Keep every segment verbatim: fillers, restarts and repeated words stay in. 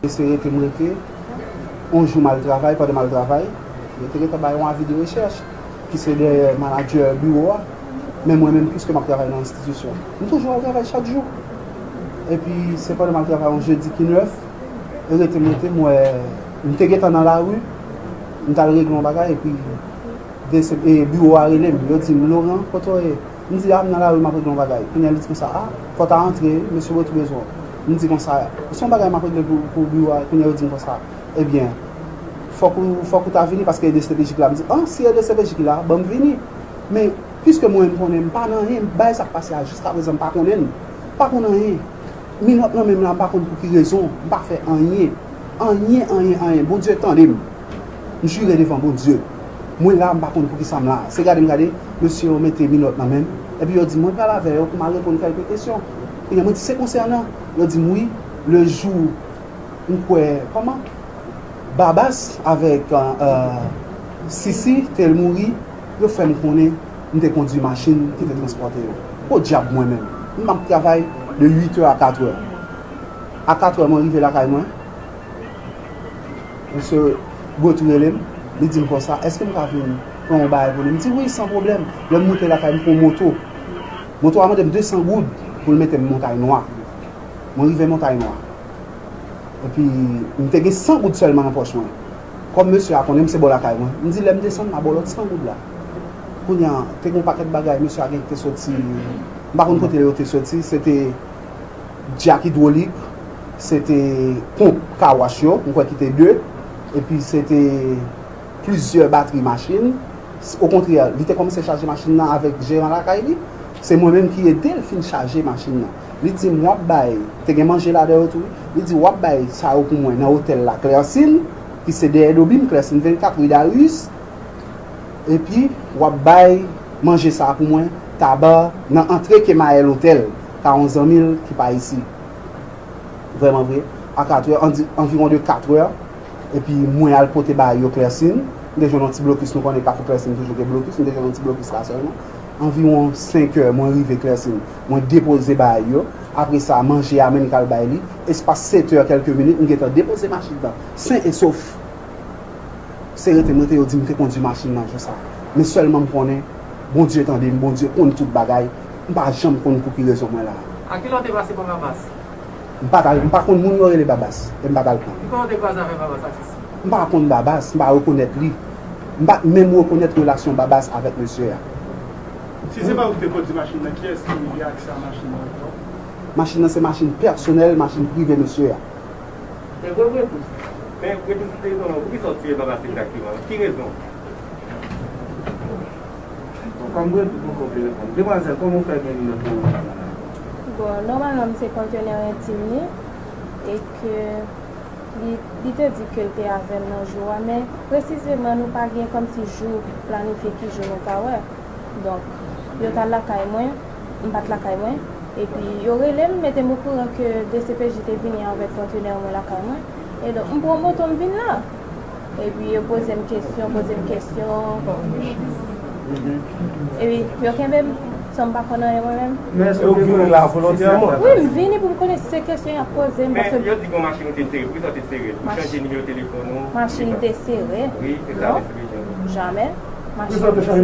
E se rete m rete. Yon jou m al travay, pandan m al travay, yo te gentan bay yon avi de rechèch ki se dèyè manadjè biwo a. Men mwen menm, piske m ap travay nan enstitisyon, m toujou al travay chak jou. Epi se pandan m al travay yon jedi ki nèf, e rete m rete, m wè, m te gentan nan lari, m t al regle yon bagay, epi de se, e biwo a rele m, yo di m, "Laurent, kote w ye?" M di, "A, m nan lari, m ap regle yon bagay." Kounye a, li di konsa, "A, fò w ta antre, mesye Bretou bezwen w." M di konsa, "Se yon bagay m ap regle pou, pou biwo a." Kounye a, yo di m konsa, "Ebyen, fòk ou, fòk ou ta vini paske e DCPJ ki la." M di, "A, si e DCPJ ki la, ban m vini." Men, piske mwen, m konnen m pa nan anyen, bagay sa k pase a, jiskaprezan, m pa konnen l. M pa konn anyen. Minòt nan men m la, m pa konn pou ki rezon, m pa fè anyen. Anyen, anyen, anyen. Bondye tande m. M jire devan Bondye. Mwen la, m pa konn pou ki sa m la. Se gade m gade, mesye yo mete minòt nan men m. Epi yo di m, mwen pral avè yo pou m al reponn kèlke kesyon. Kounye a, mwen di, se konsènan? Yo di m, wi, le jou m kwè, kòman? Babas avèk, euh, Sisi te mouri, yo fè m konnen m te kondui machin ki te transpòte yo. Podyab mwen menm. M ap travay de uit è a kat è. A kat è mwen rive lakay mwen. Mesye Bretou rele m, li di m konsa, èske m ka vin pran yon bagay pou li? M di, wi, san pwoblèm. Lè m moute lakay, m pran yon moto. Moto a mande m de san goud pou l mete m Montay Nwa. Mwen rive Montay Nwa. Epi, m te gen san goud sèlman nan pòch mwen. Kòm mesye a konnen m se bò lakay mwen, m di, lè m desann, m a ba w lòt san goud la. Kounye a, te gen yon pakèt bagay, mesye a gen te soti, m pa konn kote yo te soti, se te djak idwolik, se te ponp kawach yo, m kwè ki te de, epi se te plizyè batri machin. Okontrè, li te kòmanse chaje machin nan avèk jeran lakay li. Se mwen menm ki ede l fin chaje machin nan. Li di m, w ap bay, te gen manje ladan yo tou, wi. Li di, w ap bay sa yo pou mwen nan otèl la, Clercine, ki se dèyè do bim, Clercine vennkat, ri Darius. Epi, w ap bay manje sa a pou mwen, Taba, nan antre Kemayèl Otèl, ka yon zanmi l ki pa isi. Vrèman vre, a kat è, anvi-, anviwon de kat è, epi mwen al pote bagay yo Clercine. M te jwenn yon ti blokis, nou konnen Kafou Clercine toujou gen blokis, m te jwenn yon ti blokis la sèlman. Anviwon senk è, mwen rive Clercine, mwen depoze bagay yo. Apre sa, manje a, men m k al bay li. Espas sèt è kèlke minit, m gentan depoze machin nan, sen e sof. Se rete m rete, yo di m te kondui machin nan jou sa. Men sèlman m konnen, Bondye tande m, Bondye konn tout bagay. M pa janm konn pou ki rezon mwen la. A kilè w te pase pa Babas? M pa t al, m pa konn moun yo rele Babas, e m pa t al pran. Kijan w te kwaze avèk Babas ak Sisi? M pa konn Babas, m pa rekonèt li. M pa t menm rekonèt relasyon Babas avèk mesye a. Si se pa ou ki te kondui machin nan, kiyès ki gen aksè a machin nan ankò? Machin nan se machin pèsonèl, machin prive mesye a. Men Bretou, men Bretou, se te, poukisa w tiye Babas egzakteman? Ki rezon? Bon, kòm Bretou poko vle reponn. Demwazèl, kòman w fè gen nimewo telefòn nan? Bon, nòmalman, m se patenè entim li, e ke li, li te di ke l te avè m nan jou a, men presizeman, nou pa gen kòmsi jou planifye ki jou nou ka wè. Donk, yo t al lakay mwen, m pa t lakay mwen, epi yo rele m, mete m okouran ke DCPJ te vini avèk patenè mwen lakay mwen. E donk, m pran moto, m vin la. Epi yo poze m kesyon, poze m kesyon. Epi yo kenbe m, san m pa konn anyen mwen menm. Men èske w te vini la volontèman? Wi, m vini pou m konnen si se kesyon y ap poze m, paske... Men yo di gen yon machin ou te sere, poukisa w te sere l? Pou chanje nimewo telefòn ou? Machin te sere? Wi, se sa, non. Jamè. Machin te sere.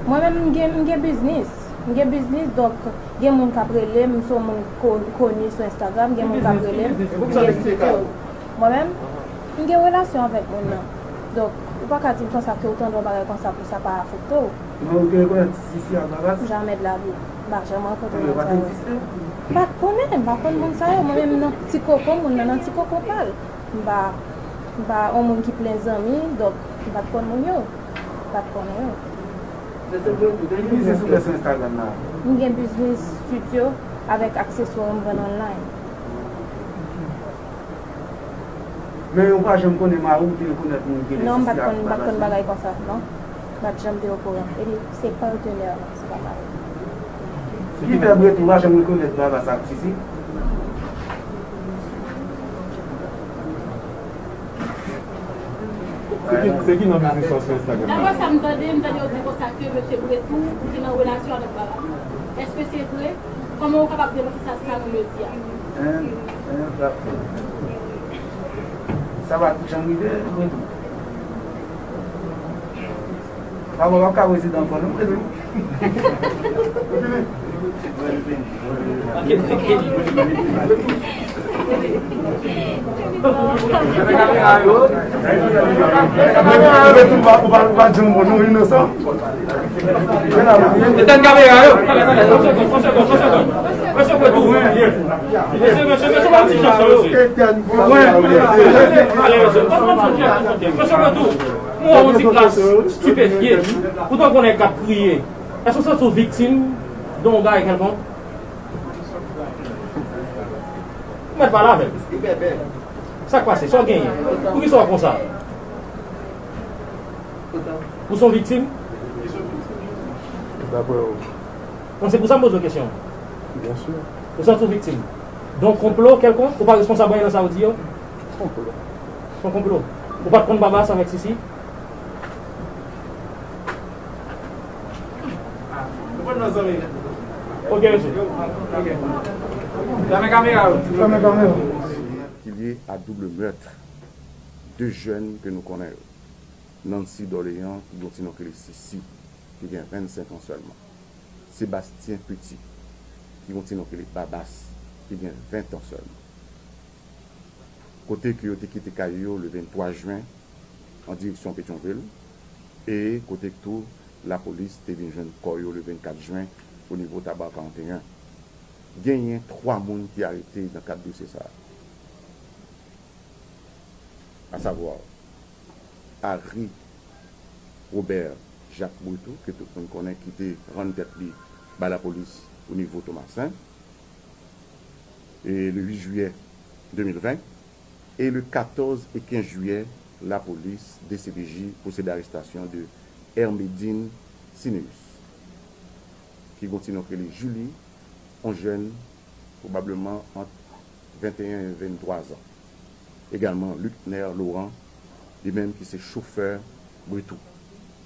Mwen menm, m gen, m gen biznis. M gen biznis, donk, gen moun k ap rele m, m se yon moun ko-, koni sou Instagram, gen moun k ap rele m, m gen sityo. Mwen menm, m gen relasyon avèk moun nan. Donk, ou pa ka di m konsa ke ou tande yon bagay konsa pou sa pa afekte w. Men ou te rekonèt Sisi ak Babas? Jamè de la vi. M pa janm rankontre moun sa yo. Yo pa t egziste? M pa t konnen, m pa konn moun sa yo. Mwen menm nan ti koko moun nan, nan ti koko pa l. M pa, m pa yon moun ki plen zanmi, donk m pa t konn moun yo. M pa t konnen yo. Ki biznis ou fè sou Instagram la? M gen biznis stityo avèk akseswa m vann online. Men ou pa janm konnen mari w te rekonèt moun ki rele Sisi ak Babas? Non, m pa t konn, m pa t konn bagay konsa, non. M pa t janm te okouran. Epi se patenè, se pa mari. Ki fè Bretou pa janm rekonèt Babas ak Sisi? Se ki, se ki non biznis ou sou Instagram? Daprè sa m tande, m tande yo di konsa ke mesye Bretou te nan relasyon avèk Babas. Èske se vre? Kòman ou kapab demanti sa, sa nou yo di a? Hein? Hein, frap. Sa pa janm rive, mwen tou. Papa w ap ka prezidan ankò, non, mwen tou. Mwen tou, ou pa, ou pa, ou pa janm bon, non, inosan. Etenn kamera yo. Yon segonn, yon segonn, yon segonn, yon segonn. Mesye, mesye, mesye, pa ti jan sa, mesye. Ale, mesye, pa ti jan sa, mesye. Mesye, mwen tou, mwen wè yon ti klas estipefye. Poutan konnen k ap kriye. Èske w santi w viktim de yon bagay kèlkonk? Ou mèt pale avè m. Sa k pase? Sa w genyen? Poukisa w konsa? Ou se yon viktim? Daprè ou? Bon, se pou sa m poze w kesyon. Byen si. Ou santi w viktim de yon konplo kèlkonk? Ou pa responsab anyen nan sa yo di yo? Konplo. Se yon konplo. Ou pa t konn Babas avèk Sisi? Ok, mesye. Fèmen kamera yo. Fèmen kamera. Ki lye a double meurtre de jèn ke nou konnen yo. Nancy Dorléans, ki gen yon ti non ki rele Sisi, ki gen vennsenk an sèlman. Sébastien Petit, ki gen yon ti non ki rele Babas, ki gen ven an sèlman. Kote ke yo te kite kay yo le venntwa jen an direksyon Petyonvil, e kote tou lapolis te vin jwenn kò yo le vennkat jen o nivo Taba karanteyen. Genyen twa moun ki arete nan kad dosye sa a. Asavwa, Harry Robert Jacques Bretoux, ke tout moun konnen, ki te rann tèt li bay lapolis o nivo Tomasen, e le uit jiyè de mil ven, e le katòz e kenz jiyè, lapolis, D C P J, pwosede arestasyon de Hermedine Cinéus, ki gen yon ti non ki rele Julie, yon jèn pwobableman ant venteyen e venntwa zan. Egalman, Lucner Laurent, li menm ki se chofè Bretoux,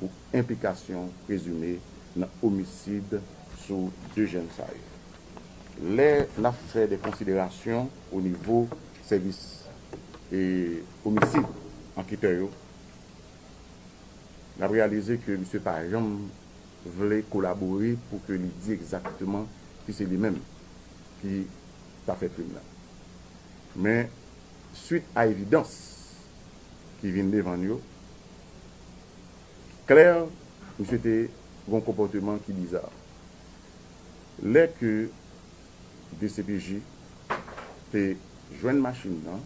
pou enplikasyon prezime nan omisid sou de jèn sa yo. Lè n ap fè de konsiderasyon o nivo sèvis, e, omisid, anketè yo, n ap reyalize ke misye pa janm vle kolabore pou ke li di egzakteman ki se li menm ki ta fè krim nan. Men, swit a evidans ki vin devan n yo, klè, misye te gen yon konpòteman ki biza. Lè ke D C P J te jwenn machin nan,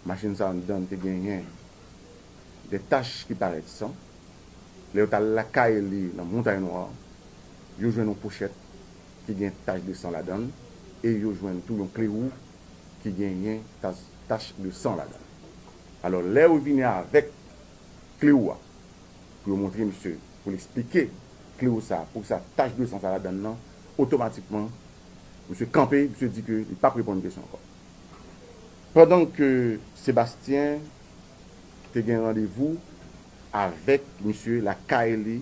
machin sa anndan te genyen de tach ki parèt san. Lè yo t al lakay li nan Montay Nwa, yo jwenn yon pochèt ki gen tach de san ladan l, e yo jwenn tou yon kle wou ki genyen tach, tach de san ladan l. Alò, lè yo vini avèk kle wou a, pou yo montre misye, pou l eksplike kle wou sa, poukisa tach de san sa ladan l nan, otomatikman, misye kanpe, misye di ke li p ap reponn kesyon ankò. Pandan ke Sebastyen te gen randevou avèk misye lakay li,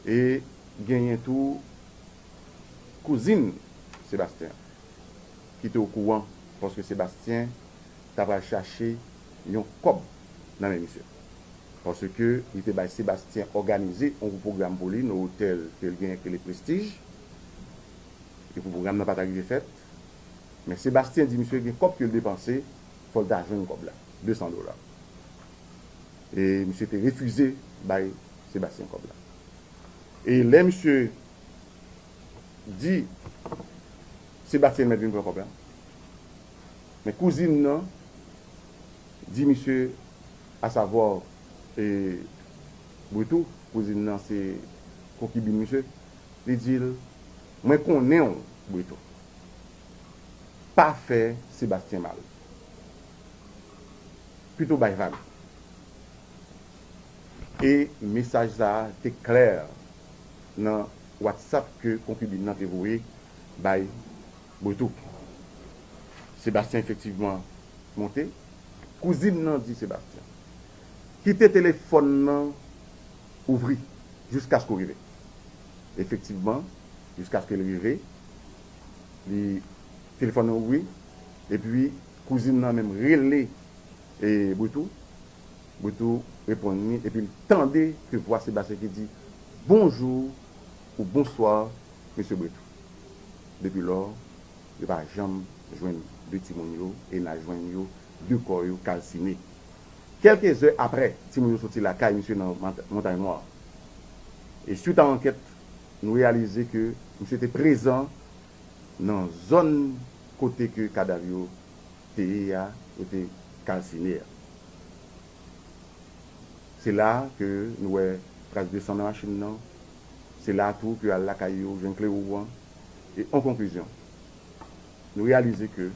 e genyen tou kouzin Sebastyen ki te okouran, paske Sebastyen ta pral chache yon kòb nan men misye. Paske li te bay Sebastyen òganize yon gwo pwogram pou li nan otèl ke l genyen ki rele Prestige. Epi pwogram nan pa ta rive fèt. Men Sebastyen di misye gen kòb ke l depanse, fò l ta jwenn kòb la, de san dola. E misye te refize bay Sebastyen kòb la. E lè misye di Sebastyen mèt vin pran kòb la, men kouzin nan di misye, asavwa, e, Bretoux, kouzin nan se konkibin misye, li di l, "Mwen konnen w, Bretoux. Pa fè Sebastyen mal. Pito bay vag." E mesaj sa a te klè nan WhatsApp ke konkibin nan te voye bay Bretoux. Sebastyen efektivman monte. Kouzin nan di Sebastyen, "Kite telefòn nan ouvri jiskaske w rive." Efektivman, jiskaske l rive, li, telefòn nan ouvri, epi Kouzin nan menm rele e Britou. Britou reponn li, epi l tande ke vwa Sebastien ki di, "Bonjou" ou "Bonswa, mesye Britou." Depi lò, yo pa janm jwenn de timoun yo, e n a jwenn yo, de kò yo kalsine. Kèlke zè apre, timoun yo soti lakay misye nan Mont-, Montay Nwa. E swit a ankèt, nou reyalize ke misye te prezan nan zòn kote ke kadav yo te ye a, yo te kalsine a. Se la ke nou wè tras de san nan machin nan. Se la tou ke al lakay yo, jwenn Klewou an. E an konklizyon, nou reyalize ke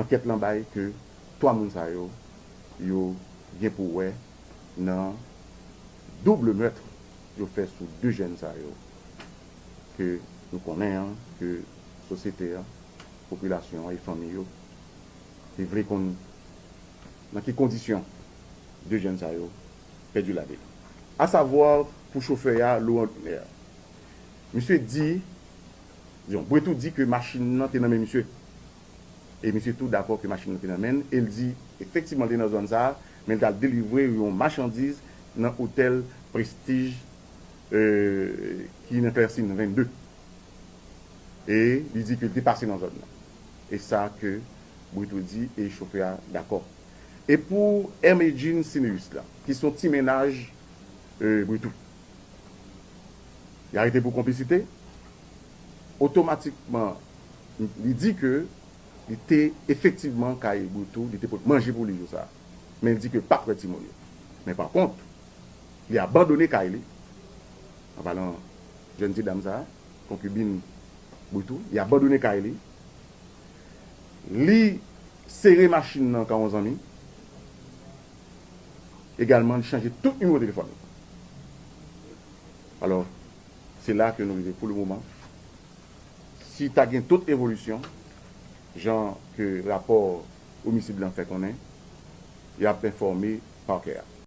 ankèt lan bay ke twa moun sa yo, yo gen pou wè nan double meurtre yo fè sou de jèn sa yo, ke nou konnen an, ke sosyete an, popilasyon an e fanmi yo te vle konn nan ki kondisyon de jèn sa yo pèdi lavi yo. Asavwa, pou chofè a, Laurent Luckner, misye di, diyon, Britou di ke machin nan te nan men misye. E misye tou dakò ke machin nan te nan men l, e l di, efektivman, l te nan zòn sa a, men l t al delivre yon machandiz nan otèl Prestige, euh, ki nan Klèsin vennde. E li di ke l te pase nan zòn nan. E sa ke Britou di, e chofè a dakò. E pou Hermedjine Cineus la, ki se yon ti mennaj, euh, Britou, li arete pou konplisite, otomatikman, li di ke li te efektivman kay Britou, li te pot manje pou li jou sa a. Men li di ke l pa t wè timoun yo. Men pa kont, li abandone kay li, an palan jèn ti dam sa a, konkibin Britou, li abandone kay li, li sere machin nan kan yon zanmi, egalman, li chanje tout nimewo telefòn li. Alò, se la ke nou rive pou le moman. Si ta gen tout evolisyon, jan ke rapò omisid lan fè konnen, y ap enfòme pakè a.